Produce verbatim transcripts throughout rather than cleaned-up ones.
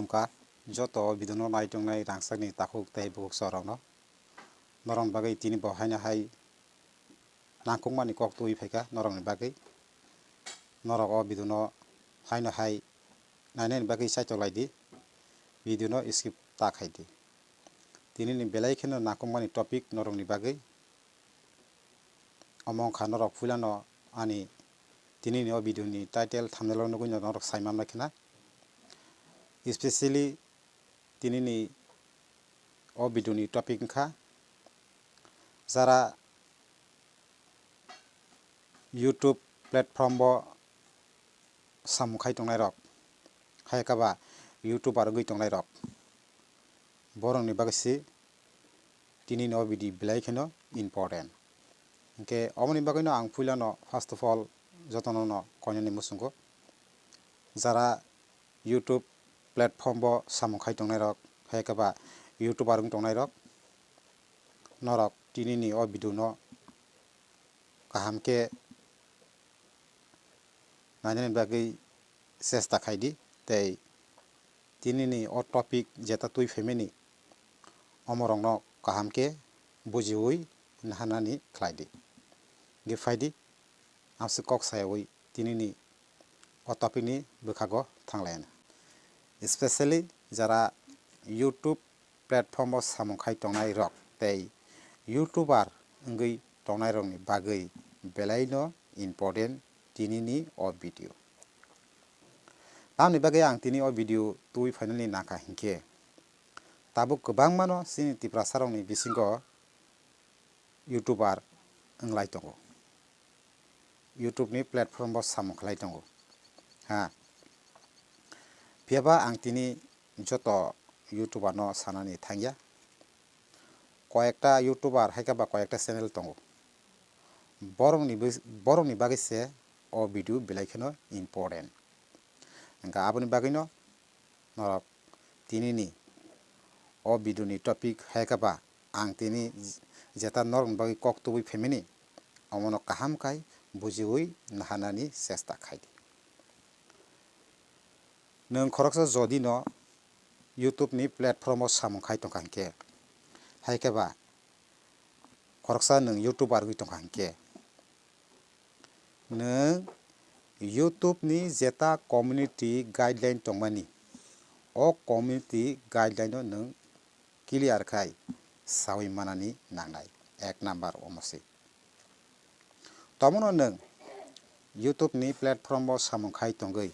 Wngkha joto video no naitongnai rangchakni takhuk tei bukhuk chorokno. Norokni bagwi tini bo haino hai nangkukmani kok twi phaikha norokni bagwi. Norok o video no haino hai nainani bagwi chaitok lai di, video no skip ta khai di. Tinini belai kheno nangkukmani topic norokni bagwi. Omo wngkha norok puilano ani tinini o video ni title, thumbnail o nugwi norok sai manlai khna. Especially tinini o video ni topic wngkha jara YouTube platform o samung khai tongnai rok, hai khe ba YouTuber wngwi tongnai rok, borokni bagwi se tinini o video belai kheno important. Hinkhe omoni bagwino ang puilano first of all jotono no koinani muchungo, jara YouTube platform o samung khai tongnai rok, hai khe ba YouTuber wng tongnai rok, norok tinini o video no kaham khe nainani bagwi chesta khai di, tei tinini o topic jeta twi phaimani omorokno kaham khe bujiwi naharnani khlai di. Ge phai di, amswk kok sayawi tinini o topic ni bwkhago thanglaina. Especially jara YouTube platform o samung khai tongnai rok tei YouTuber wngwi tongnai rokni bagwi belai no important tinini o video. Tamni bagwi ang tini o video twi phainani nangkha hinkhe, tabuk kwbangmano chini Tiprasa rokni bisingo YouTuber wnglai tongo, YouTube ni platform o samung khlai tongo. Ha, phiyaba ang tini joto YouTuber no sanani thangya. Koyekta YouTuber hai khe ba koyekta channel tongo. Borokni bwi-, borokni bagwi se o video belai kheno important. Hwnkha aboni bagwino norok tinini o video ni topic hai khe ba ang tini jeta norokni bagwi kok tubui phaimani, omono kaham khai bujiwi naharnani chesta khai di. Nwng khoroksa jodi no YouTube ni platform o samung khai tongkha hinkhe, hai khe ba khoroksa nwng YouTuber wngwi tongkha hinkhe, nwng YouTube ni jeta community guideline tongmani, o community guideline no nwng clear khai sawi manani nangnai, ek number omo se. Tomono nwng YouTube ni platform o samung khai tongwi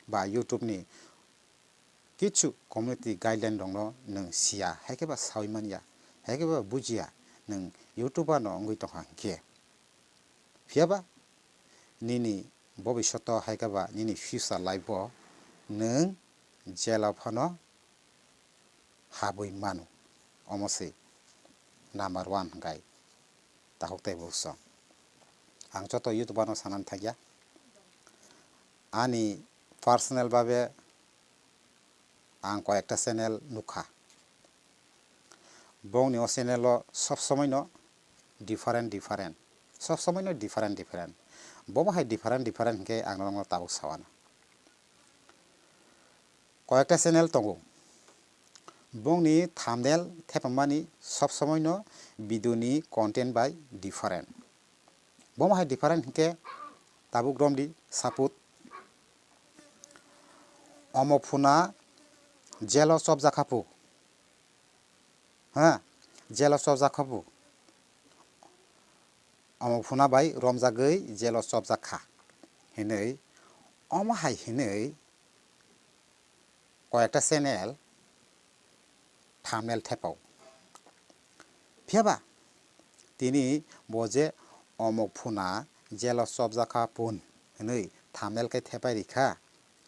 ba YouTube ni kichu community guideline rokno nwng siya, hai khe ba sawi manya, hai khe ba bujiya, nwng YouTuber no wngwi tongkha hinkhe, phiyaba nini bobishoto hai khe ba nini future life o nwng jela phano habwi mano. Omo se number one hwnkhe takhuk tei bukhuk chwng. Ang joto YouTuber no sanani thangya. Ani personal babe ang koyekta channel nukha. Bongni o channel o sob somoi no different different, sob somoi no different different. Bobo hai different different hinkhe ang norokno tabuk sawana. Koyekta channel tongo. Bongni thumbnail thepamani sob somoi no video ni content bai different. Bomo hai different hinkhe tabuk romdi, saput omo phuna jelo chopjakhapu, ha, jelo chopjakhapu, omo phuna bai romjagwi jelo chopjakha hinwi, omo hai hinwi koyekta channel thumbnail thepao. Phiyaba tini bo je omok phuna jelo chopjakha pun hinwi thumbnail khe thepai rikha,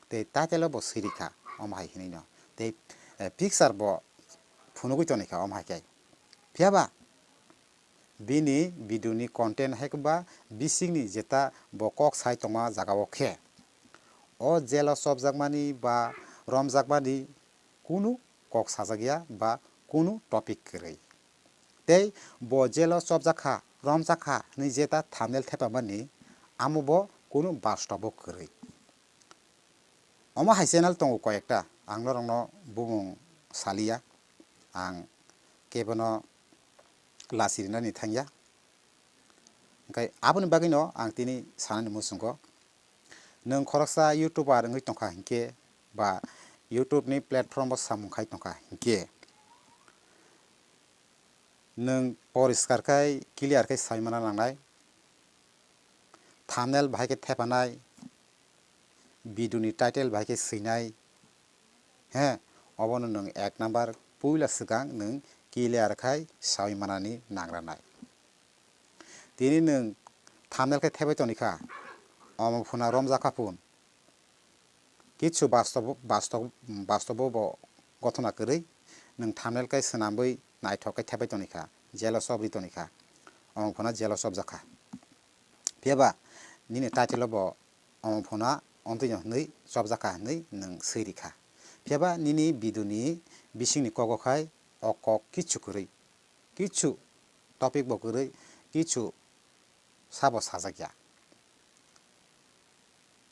tei title o bo swi rikha, omo hai hinwi no. Tei, eh, picture bo phunugwi tonikha, omo hai khe. Phiyaba bini video ni content hai khe ba bisingni jeta bo kok sai tongma jaga o khe, o jelo chopjakmani ba romjakmani kunu kok sajak ya ba kunu topic kwrwi. Tei bo jelo chopjakha, romjakha hinwi jeta thumbnail thepamani, amo bo kunu bastobo kwrwi. Omo hai channel tongo koyekta, Ang norokno bumung saliya, ang kebono lachi rinani thangya. Hwnkhe aboni bagwino ang tini sanani muchungo, nwng khoroksa YouTuber wngwi tongkha hinkhe ba YouTube ni platform o samung khai tongkha hinkhe, nwng poriskar khai clear khai sai mana nangnai, thumbnail bahai khe thepanai, video ni title bahai khe swinai, he, obono nwng ek number puila swkang nwng clear khai sai manani nangranai. Tini nwng thumbnail khe thepai tonikha, omo phuna romjakha phun. Kichu bastobo, bastob-, bastobo bo gothona kwrwi, nwng thumbnail khe swnamwi naithok khe thepai tonikha, jelo chobri tonikha, omo phuna jelo chobjakha. Phiyaba nini title o bo omo phuna ontwino hwnwi chobjakha hwnwi nwng swi rikha. Phiyaba nini video ni bisingni kogo khai o kok kichu kwrwi, kichu topic bo kwrwi, kichu sabo sajakya.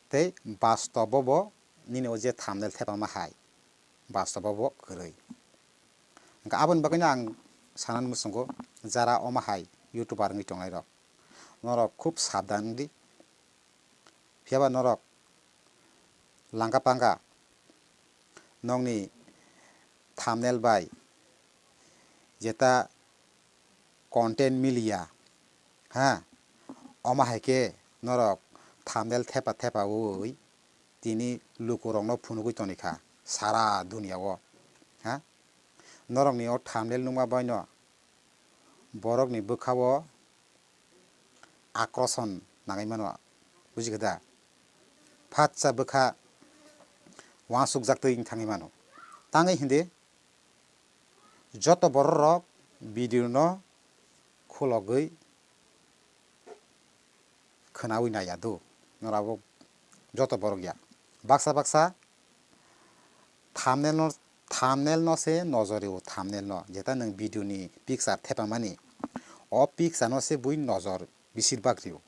Tei bastobo bo nini o je thumbnail thepama hai, bastobo bo kwrwi. Hwnkhe aboni bagwino ang sanani muchungo, jara omo hai YouTuber wngwi tongnai rok, norok khub sabdan wngdi. Phiyaba norok langka pangka nokni thumbnail bai jeta content miliya, ha, omo hai khe norok thumbnail thepa thepaui tini lukurokno phunugui tonikha sara duniya o, ha. Norokni o thumbnail nukma baino borokni bwkha o akroson nangwi mano, bujikha da? Phatsa bwkha uansukjak twi wng thangwi mano. Tangwi hindi joto borok rok video no khulogwi khwnawi nai ya do, norok bo joto borok ya. Baksa baksa thumbnail no, thumbnail no se nojor rio, thumbnail no, jeta nwng video ni picture thepamani, o picture no se bui nojor besir bak rio.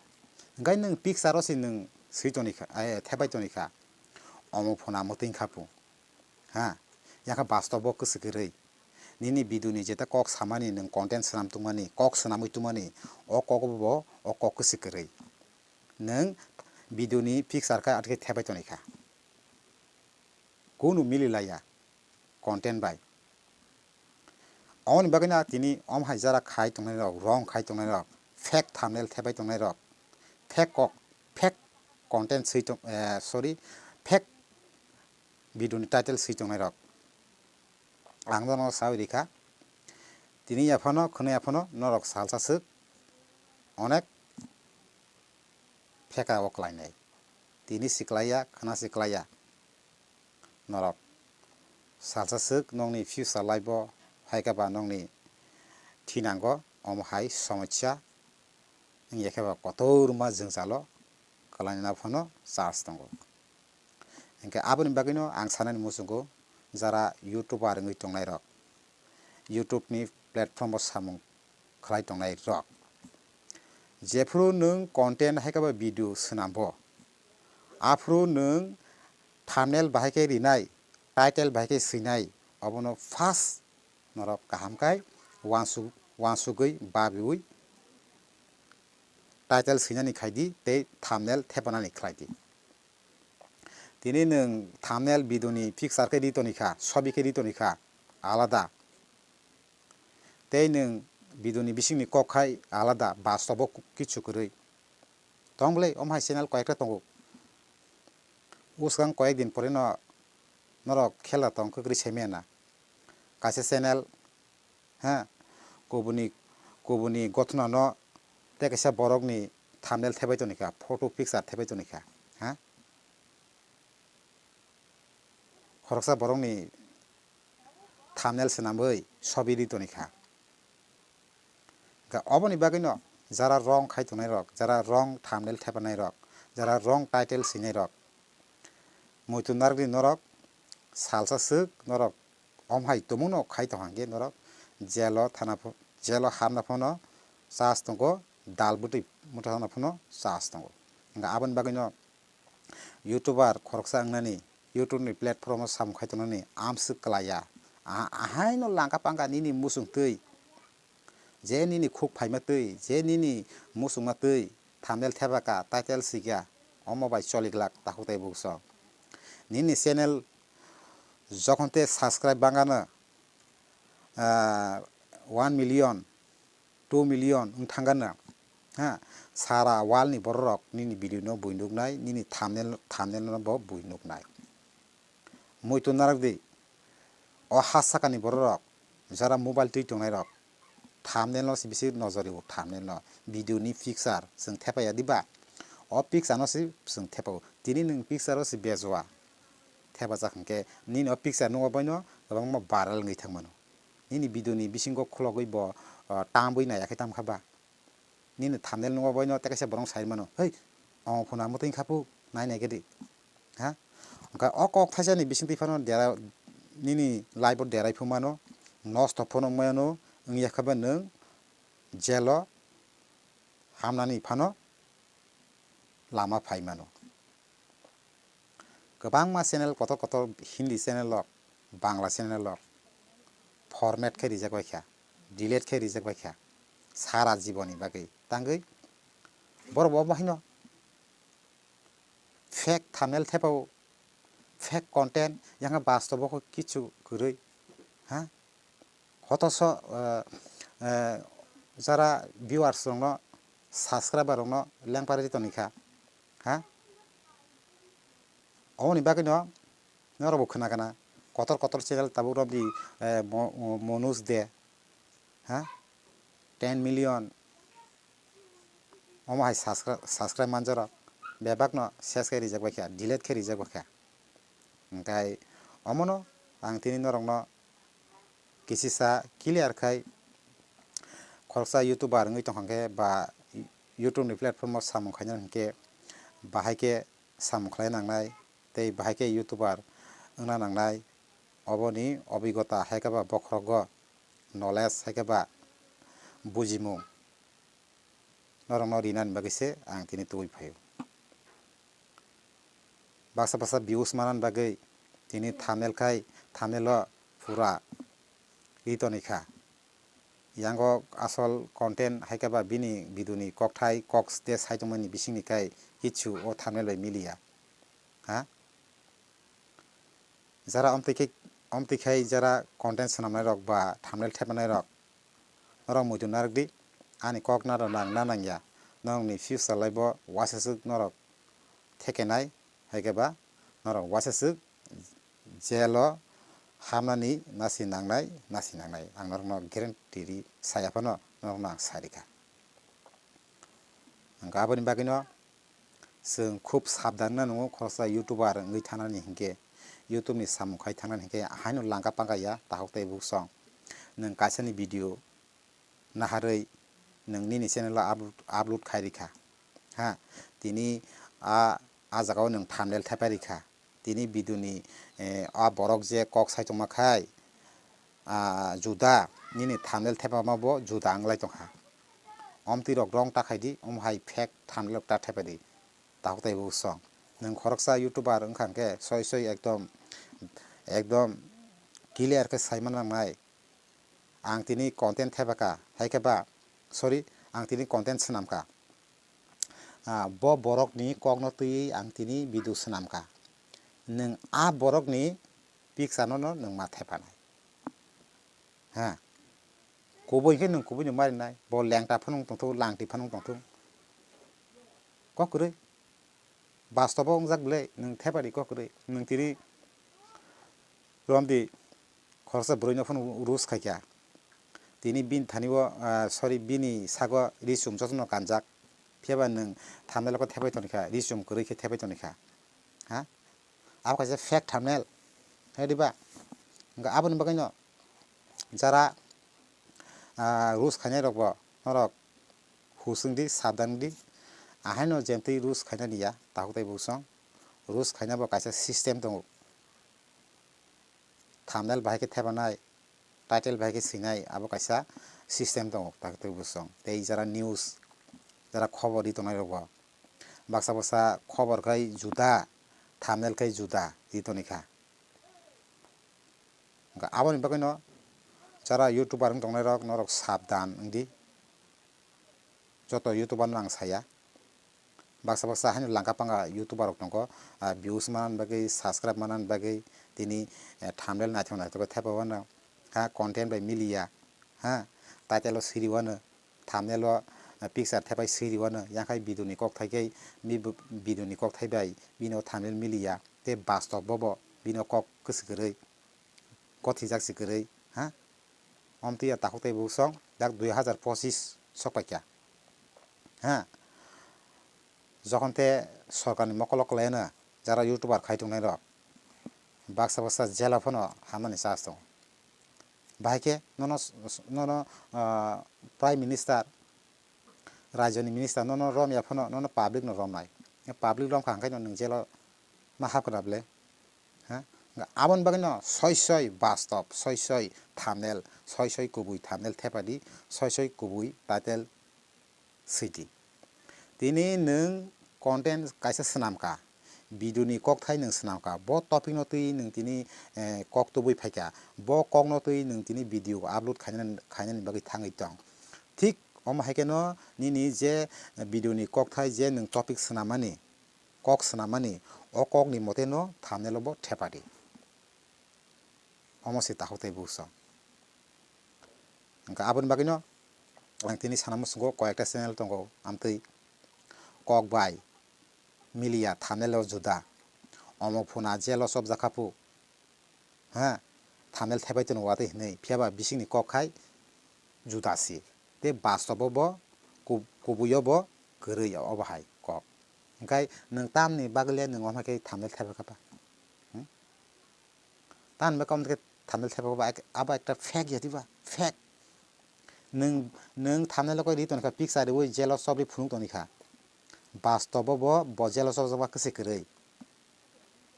Hwnkhe nwng picture o se nwng swi tonikha, eh, thepai tonikha, omo phuna mwtwing kha pu, ha, yakha bastobo kwswk kwrwi. Nini video ni jeta kok samani, nwng content swnam tongmani, kok swnamwi tongmani, o kok bo, o kok kwswk kwrwi. Nwng video ni picture khe athikhe thepai tonikha. Kunu mili laiya content bai. Aboni bagwino tini om hai jara khai tongnai rok, wrong khai tongnai rok, fake thumbnail thepai tongnai rok, fake kok, fake content swi tong, eh, sorry, fake video ni title swi tongnai rok. Ang no sawi rikha. Tini yaphano, khwnwi yaphano norok salsa swk onek pheka o klainai. Tini siklaiya, khwna siklaiya. Norok salsa swk nokni future life o, hai khe ba nokni thinango omo hai somosya wngya khe ba kotorma jwngjalo kwlaina phano chance tongo. Hinkhe aboni bagwino ang sanani muchungo, jara YouTuber wngwi tongnai rok, YouTube ni platform o samung khlai tongnai rok, jephuru nwng content hai khe ba video swnambo, aphuru nwng thumbnail bahai khe rinai, title bahai khe swinai, obono first norok kaham khai uansuk, uansugwi babiui title swinani khaidi tei thumbnail thepanani khlaidi. Tini nwng thumbnail video ni picture khe ri tonikha, sobi khe ri tonikha, alada. Tei nwng video ni bisingni kok khai alada, bastobo kichu kwrwi. Tong bwle, omo hai channel koyekta tongo. Bwskang koyek din pore no norok khela tong kwkrwi sai manya na. Kaisa channel, ha, kubuni, kubuni gothona no tei kaisa borok ni thumbnail thebai tonikha, photo picture thebai tonikha, ha. Khoroksa borok ni thumbnail swnamwi sobi ri tonikha. Ga oboni bagwino jara wrong khai tongnai rok, jara wrong thumbnail thepanai rok, jara wrong title swinai rok, muitu narwkdi norok salsa swk norok om hai tumungno khai tong hwnkhe norok jelo thana pho-, jelo hamna phano chance tongo, dal bwtwi mutha thana phano chance tongo. Hwnkhe aboni bagwino YouTuber khoroksa wngnani YouTube ni platform o samung khai tongnani amswk kwlaiya. Aha-, ahaino langka pangka nini muchung twi, je nini khuk phaima twi, je nini muchungma twi, thumbnail thepaka, title sika, omo bai choli glak takhuk tei buksong. Nini channel jokhon te subscribe bangano, ah, one million, two million wng thangano, ha, sara world ni borok rok nini video no bui nuknai, nini thumbnail, thumbnail no bo bui nuknai. Muitu narwk di, o ha sakani borok rok, jara mobile twi tongnai rok, thumbnail no se bisi nojor rio, thumbnail no, video ni picture chwng thepaya diba, o picture no se chwng thepao, tini nwng picture o se bejoa thepajak hwnkhe, nini o picture nukma bai no kwbangma viral wngwi thangmano. Nini video ni bisingo khulogwi bo, ah, tambwi naiya khe tamkha ba? Nini thumbnail nukma bai no tei kaisa borok sai mano, "Hei, omo phano amo twi khapu, nai nai khe di." Ha? Hwnkhe o kok thaisa ni bising twi phano dera, nini life o derai phu mano, nosto phano wng mano, wngya khe ba nwng jail o hamnani phano lama phai mano. Kwbangma channel kotor kotor Hindi channel rok, Bangla channel rok format khe rijak bai kha, delete khe rijak bai kha sara jiboni bagwi. Tangwi borok bo bahino fake thumbnail thepao, fake content, yang bastobo khe kichu kwrwi, ha? Hotoso, eh, eh, jara viewers rokno, subscriber rokno lengpari toni kha, ha? Oboni bagwino norokbo khna kana, kotor kotor channel tabuk romdi, eh, Mo-, Mo-, Manoj De, ha? Ten million, omo hai subscri-, subscribe manjaro, bebakno ses khe rijak bai kha, delete khe rijak bai kha. Hwnkhe omono ang tini norokno kisisa clear khai, khoroksa YouTuber wngwi tongkha khe ba YouTube ni platform o samung khaina hwnkhe bahai khe samung khlai nangnai tei bahai khe YouTuber wngna nangnai, oboni obigota hai khe ba bokhorogo knowledge hai khe ba bujimung norokno rinani bagwi se ang tini tubui phaio. Baksa baksa views manani bagwi tini thumbnail khai thumbnail o pura ri toni kha. Yango asol content hai khe ba bini video ni kokthai kok stage hai tongmani bisingni khai kichu o thumbnail bai miliya. Ha? Jara omtwi khe, omtwi khai jara content swnamnai rok ba thumbnail thepnai rok, norok muitu narwk di, ani kok narwk nang na nangya, norokni future life o waisaswk norok thekenai, hai khe ba norok waisaswk jail o hamnani nasi nangnai, nasi nangnai, ang norokno guarantee ri saya phano norokno ang sa rikha. Hwnkhe aboni bagwino chwng khub sabdan wngna nango, khoroksa YouTuber wngwi thanani hinkhe, YouTube ni samung khai thanani hinkhe haino langka pangka ya takhuk tei buksong. Nwng kaisani video naharwi nwng nini channel o upload, upload khai rikha. Ha, tini a, a jagao nwng thumbnail thepai rikha. Tini video ni, eh, a borok je kok sai tongma khai, ah, juda, nini thumbnail thepama bo juda wng lai tongkha. Omtwi rok wrong ta khai di, omo hai fake thumbnail rok ta thepai di. Takhuk tei buksong. Nwng khoroksa YouTuber wngkha hwnkhe soi soi ekdom, ekdom clear khe sai man nangnai. Ang tini content thepaka, hai khe ba, sorry, ang tini content swnamka. Ah, bo borokni kokno twiwi ang tini video swnamka. Nwng a borokni picture no, no nwng ma thepanai. Ha. Kubui khe nwng kubui no marinai. Bo lengta phano wng tongthung, langti phano wng tongthung. Kok kwrwi. Bastobo wngjak bwle, nwng thepari kok kwrwi. Nwng tini romdi khoroksa bwrwino phano roast khaikha. Tini bini thani o, ah, sorry, bini sago ri chum jotono kanjak. Phiya ba nwng thumbnail o khe thepai tonikha, ri chum kwrwi khe thepai tonikha. Ha? Abo kaisa fake thumbnail. Hai diba? Hwnkhe aboni bagwino jara, ah, roast khainai rokbo norok husung di, sabdan di. Ahaino jentwi roast khainani ya, takhuk tei buksong. Roast khaina bo kaisa system tongo. Thumbnail bahai khe thepanai, title bahai khe swinai, abo kaisa system tongo, takhuk tei buksong. Tei jara news, jara khobor ri tongnai rokbo. Baksa baksa khobor khai juda, thumbnail khe juda ri toni kha. Hwnkhe aboni bagwino jara YouTuber wng tongnai rok norok sabdan wng di, joto YouTuber no ang saya. Baksa baksa haino langka panga YouTuber rok tongo, ah, views manani bagwi, subscribe manani bagwi, tini, eh, thumbnail naithok naithok khe thepai wano, ha, content bai miliya, ha, title o siri wano, thumbnail o, eh, picture thepai siri wano, yang khai video ni kok thai khe, bi-, video ni kok thai bai bini o thumbnail miliya, tei bastob bo bo bini o kok kwswk kwrwi, gothijak se kwrwi, ha. Omtwi ya takhuk tei buksong dak dui hazar pochis sok paikha. Ha. Jokhon te sorkarni mokolo kwlaino jara YouTuber khai tongnai rok baksa baksa jela phano hamnani chance tongo. Bahai khe nono, nono, ah, Prime Minister, rajyoni minister nono rom ya phano nono public no romnai. Public romkha hwnkhe no nwng jelo ma hapkra ble? Ha? Aboni bagwino soi soi bastob, soi soi thumbnail, soi soi kubui thumbnail thepadi, soi soi kubui title swidi. Tini nwng content kaisa swnamkha, video ni kokthai nwng swnamkha, bo topic no twi nwng tini, eh, kok tubui phaikha, bo kok no twi nwng tini video upload khainani, khainani bagwi thangwi tong. Thik omo hai kheno nini je video ni kokthai je nwng topic swnamani, kok swnamani, o kok ni mote no thumbnail o bo thepadi. Omo se takhuk tei buksong. Hwnkhe aboni bagwino ang tini sana muchungo koi ekta channel tongo, amtwi kok bai miliya thumbnail o juda. Omo phuna jelo chopjak kha phu. Ha, thumbnail thepai tono watwi hinwi, phiyaba bisingni kok khai juda si. Tei bastobo bo ku-, kubuio bo kwrwi obo hai kok. Hwnkhe nwng tamni bagwi le nwng omo khe thumbnail thepai kha ba? Hmm? Tamni bagwi omo khe thumbnail thepai kha ba? Ek-, abo ekta fake ya diba? Fake. Nwng, nwng thumbnail o khe ri toni kha picture riwi jelo chopri phunuk toni kha. Bastobo bo, bo jelo chopjak ba kwswi kwrwi.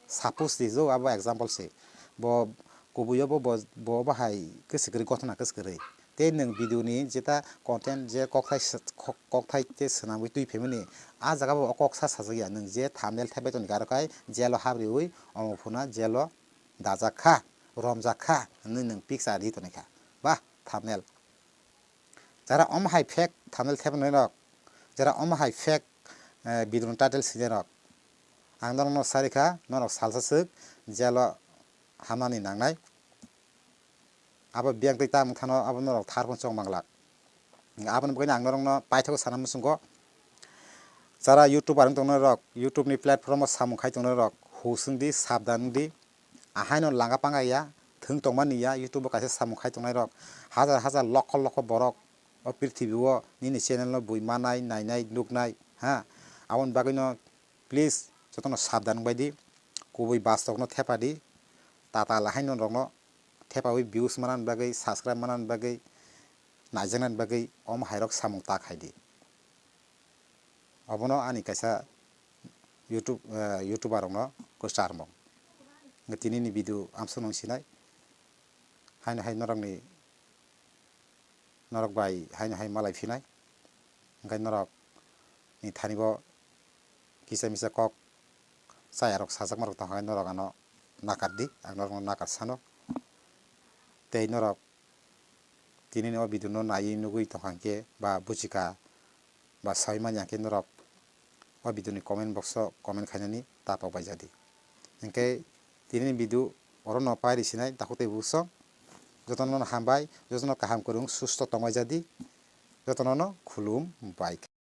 Suppose di jo abo example se. Bo kubuio bo, bo, bo bahai kwswi kwrwi gothona kwswi kwrwi. Tei nwng video ni jeta content je kokthai s-, kok-, kokthai tei swnamwi twi phaimani, a jaga bo o kok sa sajak ya, nwng je thumbnail thepai toni kha aro khai jelo habriwi omo phuna jelo dajak kha, romjak kha hinwi nwng picture ri toni kha. Ba thumbnail. Jara omo hai fake thumbnail thepnai rok, jara omo hai fake, eh, video ni title sinai rok, ang norok no sari kha, norok salsa swk jelo hamnani nangnai. Abo biyang twi tamung thano abo norok thar phano chong manglak. Aboni bagwi ang norok no paithago sana muchungo. Jara YouTuber wng tongnai rok, YouTube ni platform o samung khai tongnai rok, husung di, sabdan wng di. Ahaino langa panga ya, thwng tongmani ya, YouTube o kaisa samung khai tongnai rok, hajar hajar lokho lokho borok o prithibi o nini channel no bui manai, nainai, nuknai, ha. Aboni bagwi no please jotono sabdan wng bai di, kubui bastokno thepa di, tatal haino norokno thepawi views manani bagwi, subscribe manani bagwi, naijaknani bagwi omo hairok samung ta khai di. Obono ani kaisa YouTube, eh, YouTuber rokno kwcharmung. Hwnkhe tinini video amsuk nung sinai. Haino hai norokni, norok bai haino hai malai phinai. Hwnkhe norok ni thani bo kisa misa kok chaya rok sajakma rok tongkha khe norok ano nakar di, ang norokno nakar sano. Tei norok tinini o video no naiwi nugwi tongkha hwnkhe ba buchikha ba sawi manya hwnkhe norok o video ni comment box o comment khainani ta pok bai jadi. Hwnkhe tinini video oro no pai rw sinai takhuk tei buksong. Jotono no hambai, jotono kaham kwrwng susto tongbai jadi. Jotono no khulum bai kha.